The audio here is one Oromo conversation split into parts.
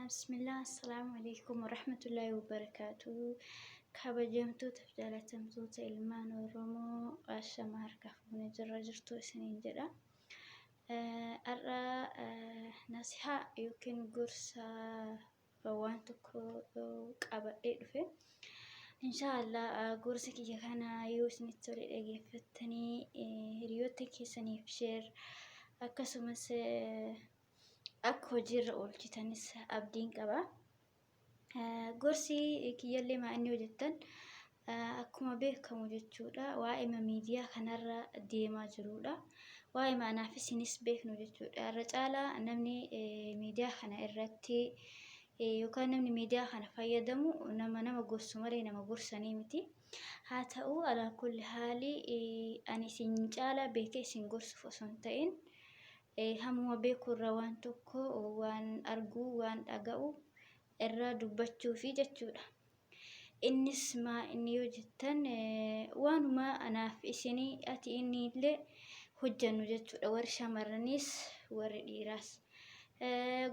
Bismillah, Assalaamu alaikum warahmatullaahi wabarakaatu. Kabajamtoota fi jaalatamtoota ilmaan Oromoo, ashama harka fuunee jirra jirtu isiniin jedha. Har'a nasihaa yookiin gorsa waan tokko qabadhee dhufe. Inshaallah gorsa kiyya kana yoo isinitti tole dhageeffattanii hiriyoota keessaniif share, akkasumas akka hojiirra oolchitanis abdiin qaba. Gorsi kiyyallee maa inni hojjettan, akkuma beekamu jechuudha, waa'ee miidiyaa kanarra deemaa jirudha. Waa'ee anaaf isinis beeknu jechuudha. Irra caalaa namni miidiyaa kana irratti yookaan namni miidiyaa kana fayyadamu nama nama gorsu malee nama gorsanii miti. Haa ta'u, alaa kulli haali, ani isin caalaa beekee isin gorsuuf osoo hin ta'in, hamuma beeku irraa waan tokko, waan argu, waan dhaga'u irraa dubbachuufi jechuudha. Innis maa inni yoo jettan, waanuma anaaf isinii, ati, inni illee hojjannu jechuudha. Warri shamarraniis warri dhiiraas.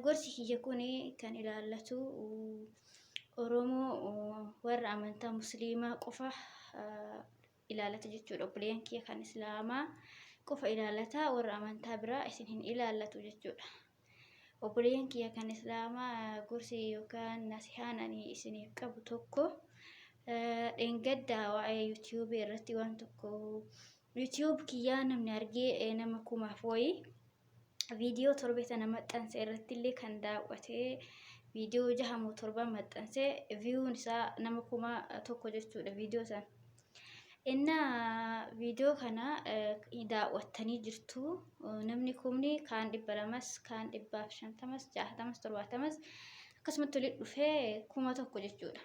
Gorsi kiyya kun kan ilaallatu Oromoo warra amantaa Musliimaa qofa ilaallata jechuudha. Obboleeyyan kiyya kan Islaamaa qofa ilaallata, warra amantaa biraa isin hin ilaallatu jechuudha. Obboleeyyan kiyya kan Islaamaa, gorsi yookaan nasihaan ani isiniif qabu tokko, dheengadda waa'ee YouTube irratti waan tokko, YouTube kiyyaa namni argee nama 1000f wayii, viidiyoo torbee sana maxxanse irratti illee kan daawwate, viidiyoo jaha moo torba maxxanse, viewn isaa nama 1000 jechuudha viidiyoo sana. Innaa viidiyoo kana daawwattanii jirtu, namni kumni kaan 200s, kaan 150s, 60s, 70s, akkasumatti walitti dhufee 1000 jechuudha.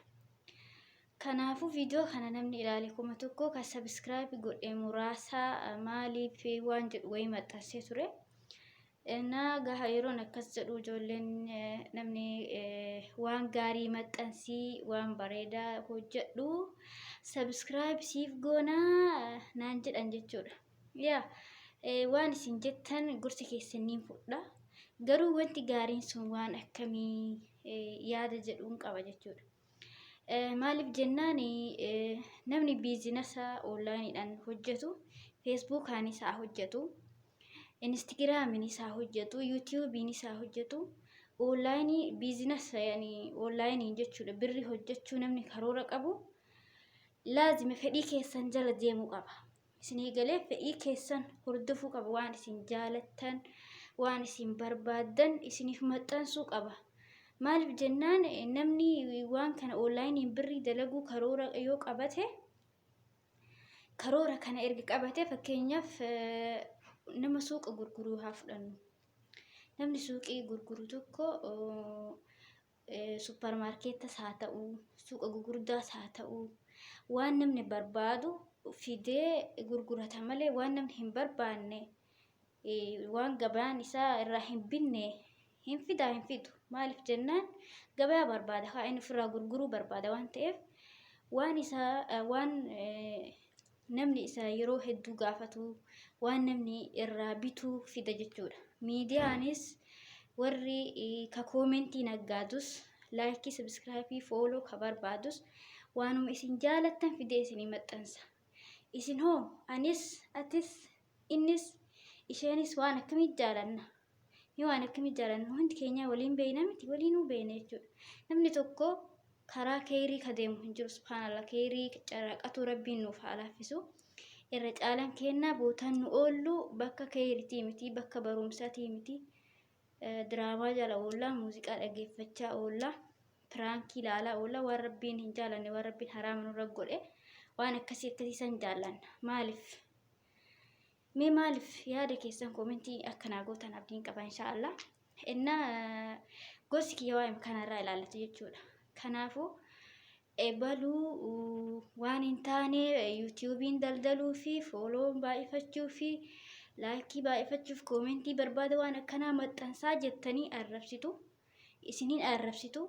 Kanaafuu viidiyoo kana namni ilaale 1000, kan subscribe godhe muraasa, maaliif waan jedhu wayii maxxansee ture. Na gaha yeroon akkas jedhu, ijoolleen namni waan gaarii maxxansii, waan bareedaa hojjedhu, subscribe siif goonaa naan jedhan jechuudha. Yaa, waan isin jettan gorsa keessan niin fudha. Garuu wanti gaariin sun waan akkamii yaada jedhuun qaba jechuudha. Maaliif jennaan, namni business onlineiidhaan hojjetu, Facebookaanis haa hojjetu, Instagramiinis haa hojjetu, YouTubeiinis haa hojjetu, online business onlineiin jechuudha, birri hojjechuu namni karoora qabu laazima fedhii keessan jala deemuu qaba. Isinii galee? Fedhii keessan hordofuu qaba. Waan isin jaalattan, waan isin barbaaddan isiniif maxxansuu qaba. Maaliif jennaan, namni waan kana onlineiin birrii dalaguu karoora yoo qabate, karoora kana erga qabate, fakkeenyaaf nama suuqa gurguruu haa fudhannu. Namni suuqii gurguru tokko supermarketas haa ta'u, suuqa gurguddaas haa ta'u, waan namni barbaadu fidee gurgurata malee waan namni hin barbaanne, waan gabaan isaa irraa hin binne hin fidaa? Hin fidu. Maaliif jennaan, gabaa barbaada, haa inni ofirraa gurguruu barbaada waan ta'eef, waan isaa, waan namni isa yeroo hedduu gaafatu, waan namni irraa bituu fida jechuudha. Miidiyaanis warri ka comment naggaadus, like, subscribe, follow ka barbaadus, waanuma isin jaalattan fidee isinii maxxansa. Isin hoo, anis, atis, innis, isheenis waan akkamii jaalanna? Ni waan akkamii jaalanna? Hundi keenya waliin beeyna miti? Waliinuu beeyna jechuudha. Namni tokko karaa keeyrii ka deemu hin jiru. Subhaanallah, keeyrii carraaqatu Rabbiin nuuf haa laaffisu. Irra caalan kennaa bootaan nu oollu bakka keeyritii miti, bakka barumsaatii miti. Diraamaa jala oollaa, muuziqaa dhaggeeffachaa oollaa, prank ilaalaa oollaa, waan Rabbiin hin jaalanne, waan Rabbiin haraama nurra godhe, waan akkasii akkasii san jaallanna. Maaliif? Mee maaliif? Yaada keessan comment akkanaa gootan abdiin qaba inshaallah. Innaa gorsi kiyya waa'ee kanarraa ilaallatu jechuudha. Kanaafuu ebaluu waan hin taane YouTubeiin daldaluu fi follow baay'ifachuu fi like baay'ifachuuf, comment barbaada, waan akkanaa maxxansaa jettanii arrabsitu. Isiniin arrabsitu.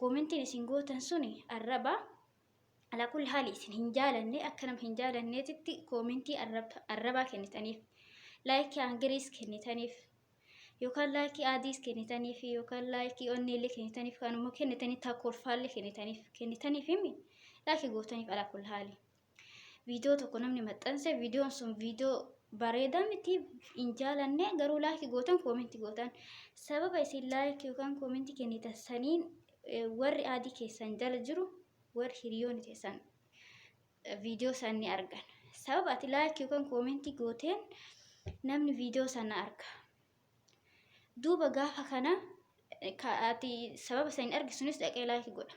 Commentiin isin gootan suni arraba. Alaa kulli haali, isin hin jaalanne, akka nama hin jaalanneetitti comment arrabaa kennitaniif. Like hangiriis kennitaniif. Yookaan laayikii adiis kennitaniif yookaan laayikii onneellee kennitaniif kanuma kennitanii takkolfaallee kennitaniif kennitaniif himi laayikii gootaniif alaa kulli haali. Viidiyoo tokko namni maxxanse viidiyoon sun viidiyoo bareedaa miti hin jaalanne garuu laayikii gootan koomentii gootan sababa isin laayikii yookaan koomentii kennitan saniin warri adii keessan jala jiru warri hiriyoonni teessan viidiyoo san ni argan. Sababa ati laayikii yookaan koomentii gooteen namni viidiyoo sana arga. Duuba gaafa kana ati sababa saniin arge sunis dhaqee laayikii godha.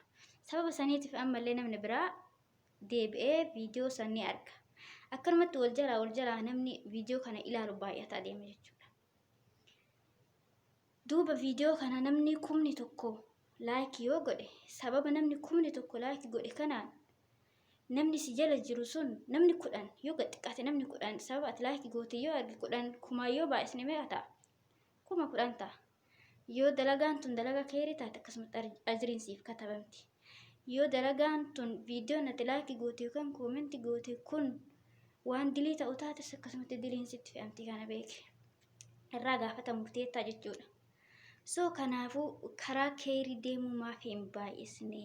Sababa saniitiif ammallee namni biraa deebi'ee viidiyoo san ni arga. Akkanumatti wal jalaa wal jalaa namni viidiyoo kana ilaalu baay'ataa deema jechuudha. Duuba viidiyoo kana namni 1000 laayikii yoo godhe sababa namni 1000 laayikii godhe kanaan namni si jala jiru sun namni 10 yoo gad xiqqaate namni 10 sababa ati laayikii goote yoo arge 10 kumaa yoo baay'isne meeqa ta'a? 10,000 ta'a. Yoo dalagaan tun dalagaa keerii taate akkasumatti ajriin siif katabamti. Yoo dalagaan tun viidiyoon ati laayikii goote yookaan koomentii goote kun waan dilii ta'u taates akkasumatti diliin sitti fe'amti kana beeki. Irraa gaafatamuuf teettaa jechuudha. So kanaafuu karaa keerii deemuu maaf hin baay'isne?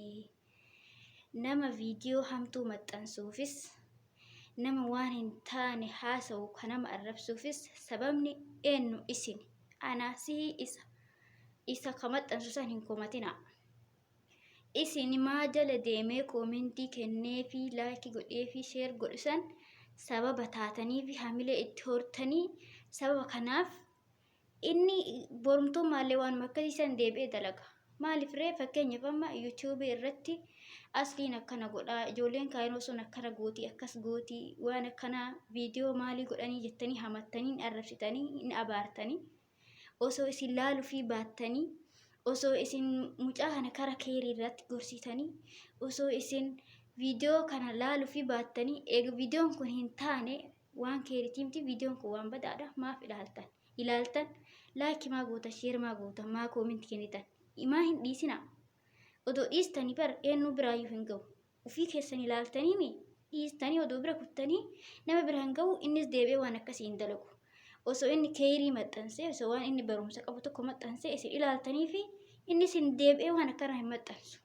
Nama viidiyoo hamtuu maxxansuufis nama waan hin taane haasa'u ka nama arrabsuufis sababni eennu isin ana sihii isa isa ka maxxansu san hin komatinaa. Isin maa jala deemee koomentii kenneefii laayikii godheefii sheer godhu san sababa taataniifi hamilee itti hortanii sababa kanaaf inni borumtummaallee waanuma akkasii san deebi'ee dalaga. Maaliif ree fakkeenyaaf amma yuutuubii irratti asliin akkana godhaa ijoolleen kaayinoo sun akkana gootii akkas gootii waan akkanaa viidiyoo maalii godhanii jettanii hamattanii hin arrabsitanii hin abaartanii osoo isin laalufii baattanii osoo isin mucaa kana kara keerii irratti gorsitanii osoo isin viidiyoo kana laalufii baattanii eega viidiyoon kun hin taane waan keeritii miti viidiyoon kun waan badaadha maaf ilaaltan ilaaltan laayikii maa gootan sheer maa gootan maa koominti kennitan maa hin dhiisina odoo dhiistanii bar eenyuu biraayyuu hin ga'u ufii keessan ilaaltanii mi dhiistanii odoo bira kuttanii nama bira hin ga'u innis deebi'ee waan akkasii hin dalagu osoo inni keerii maxxansee osoo waan inni barumsa qabu tokko maxxansee isin ilaaltanii fi innis hin deebi'ee waan akkanaa hin maxxansu.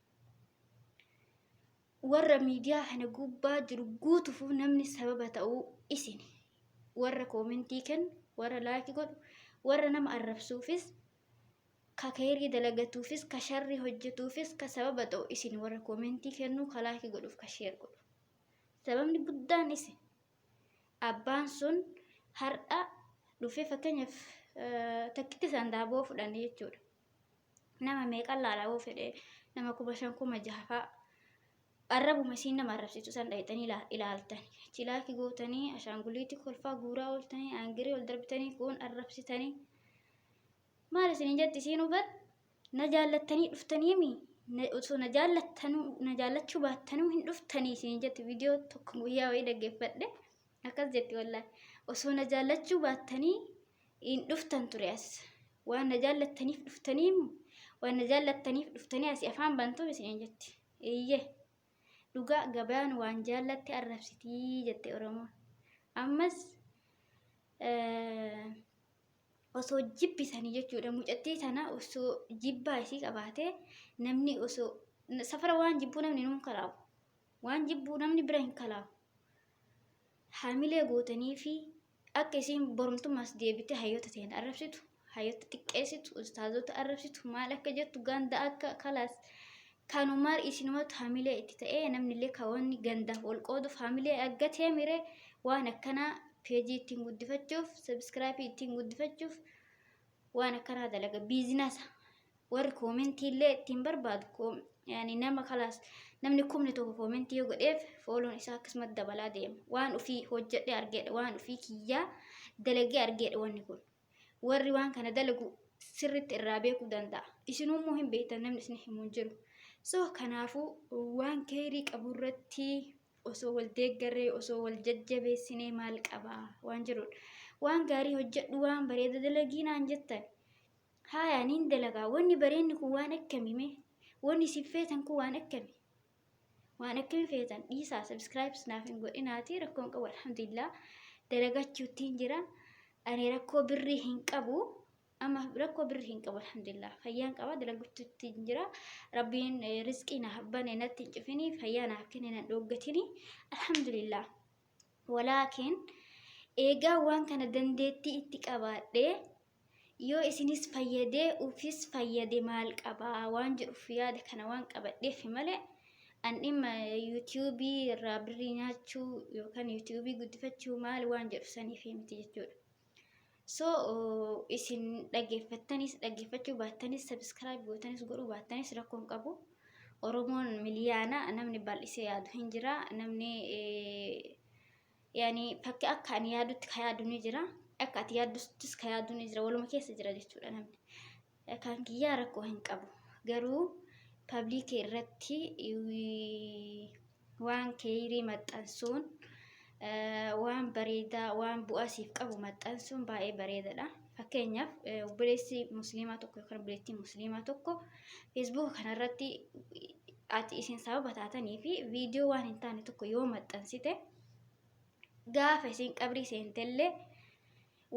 Warra miidiyaa kana gubbaa jiru guutuuf namni sababa ta'uu isin warra koomentii kennu warra laayikii godhu warra nama arrabsuufis ka keerii dalagatuufis ka sharrii hojjetuufis ka sababa ta'u isin warra koomentii kennu ka laayikii godhuuf ka sheer godhu sababni guddaan isin abbaan sun har'a dhufee fakkeenyaaf takkitti isaan daaboo fudhanne jechuudha. Nama meeqan laala yoo fedhe nama 5000 6000 fa'a arrabuma isiin nama arrabsitu san dhayxanii ilaaltani achi laaki gootanii ashaanguliitii kolfaa guuraa ooltanii aangirii ol darbitanii kuun arrabsitanii maal isiniin jetti isiin hubat na jaallattanii dhuftaniimi osoo na jaallattanuu na jaallachuu baattanuu hin dhuftanii isiniin jetti viidiyoo tokko guyyaa wayii dhaggeeffadhe akkas jetti wallaahi osoo na jaallachuu baattanii hin dhuftan ture as. Waan na jaallattaniif dhuftanii waan na jaallattaniif dhuftanii asii afaan bantuu isiniin jetti. Eeyyee. Dhugaa gabayaan waan jaallatte arrabsitii jette Oromoon. Ammas osoo jibbisanii jechuudha mucattii tana osoo jibbaa isii qabaatee namni osoo safara waan jibbuu namni nuun kalaabu. Waan jibbuu namni bira hin kalaabu. Hamilee gootanii fi Akka isiin borumtummaas deebitee hayyoota teena arrabsitu, hayyoota xiqqeessitu, ustaazota arrabsitu, maal akka jettu ganda akka kalaas kanumaa isinumatu hamilee itti ta'ee namnillee ka wanni gandaaf wal qooduuf hamilee argatee mire waan akkanaa peejii ittiin guddifachuuf, sabiskiraabii ittiin guddifachuuf waan akkanaa dalaga biizinasa. Warri koomentii illee ittiin barbaadu yaani nama kalaas namni 1000 koomentii yoo godheef fooloon isaa akkasumatti dabalaa deema. Waan ofii hojjedhe argeedha. Waan ofii kiyyaa dalagee argeedha wanni kun. Warri waan kana dalagu sirriitti irraa beekuu danda'a. Isinuu immoo hin beektan namni isin himu hin jiru. So kanaafuu waan keerii qabu irratti osoo wal deeggarree osoo wal jajjabeessinee maal qabaa waan jedhudha. Waan gaarii hojjedhu waan bareeda dalagii naan jettan. Haaya niin dalagaa wanni bareenni kun waan akkami mee wanni isin feetan kun waan akkami waan akkami feetan dhiisaa subscribes naaf hin godhinaati rakkoon qabu alhamdulillah dalagachuuttiin jira ani rakkoo birrii hin qabu Amma rakkoo birri hin qabu, alhamdulillah, fayyaan qaba, dalaguutti hin jira. Rabbiin rizqii naaf bane natti hin cufini, fayyaa naaf kenne nan dhooggatini, alhamdulillah. Walaakin eegaa waan kana dandeettii itti qabaadhee yoo isinis fayyadee ufis fayyade maal qabaa waan jedhuuf yaada kana waan qabadheef malee, an dhimma yuutiyuubii irraa birrii nyaachuu yookaan yuutiyuubii guddifachuu maal waan jedhu saniif miti jechuudha. So isin dhaggeeffattanis dhaggeeffachuu baattanis, subscribe gootanis godhuu baattanis rakkoon qabu. Oromoon miliyaana, namni bal'isee yaadu hin jira. Namni yaani fakki akka ani yaadutti ka yaadu ni jira. Akka ati yaadduttis ka yaadu ni jira. Waluma keessa jira jechuudha namni. Kan kiyyaa rakkoo hin qabu. Garuu public irratti waan keeyrii maxxansuun, waan bareedaa, waan bu'aa siif qabu maxxansuun baay'ee bareedaadha. Fakkeenyaaf, obboleessi musliimaa tokko yookaan obboleettiin musliimaa tokko feesbuuka kanarratti ati isin sababa taatanii fi viidiyoo waan hin taane tokko yoo maxxansite, gaafa isin qabrii seentellee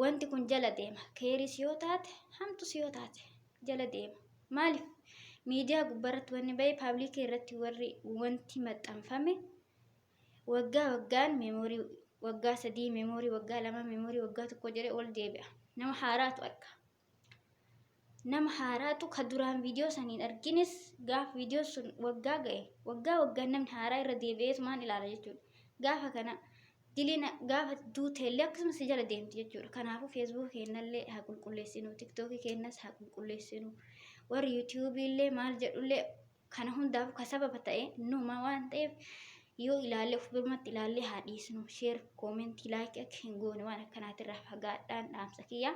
wanti kun jala deema. Keeris yoo taate, hamtus yoo taate jala deema. Maaliif? Miidiyaa gubbaarratti wanni bahe, public irratti warri wanti maxxanfame waggaa waggaan, memory waggaa 3, memory waggaa 2, memory waggaa 1 jedhee ol deebi'a. Nama haaraatu arga. Nama haaraatu ka duraan viidiyoo saniin arginis gaaf viidiyoo sun waggaa ga'e, waggaa waggaan namni haaraa irra deebi'eetumaan ilaala jechuudha. Gaafa kana diliin gaafa duuteellee akkasumas si jala deemti jechuudha. Kanaafuu feesbuuk keenyallee haa qulqulleessinu, tiktookii keenyas haa qulqulleessinu. Warri yuutiyuubii illee maal jedhullee, kana hundaaf ka sababa ta'e numa waan ta'eef, yoo ilaalle of birumatti ilaallee haa dhiisnu. Share, comment, like akka hin goone waan akkanaatirraa fagaadhaan dhaamsa kiyya.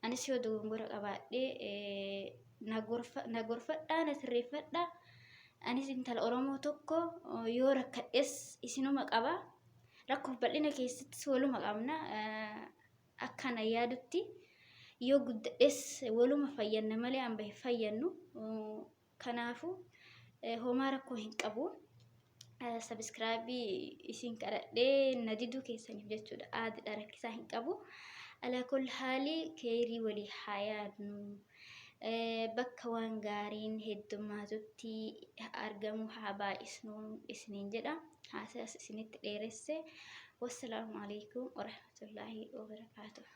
Anis yoo dogongora qabaadhee na gorfadhaa, na sirreeffadhaa. Anis intala Oromoo tokko, yoo rakkadhes isinuma qaba. Rakkoof bal'ina keessattis waluma qabna. Akkana yaadutti yoo guddadhes waluma fayyanna malee hamba hin fayyannu. Kanaafuu homaa rakkoo hin qabu. Subscribe isin kadhadhee na diduu keessaniif jechuudha. Aadidha, rakkisaa hin qabu. Alaa kulli haalii keerii walii haa yaadnu. Bakka waan gaariin heddummaatutti argamu haa baay'isnu isiniin jedha. Haasaas isinitti dheeresse. Wassalaamu alaikum warahmatullaahi wabarakaatuh.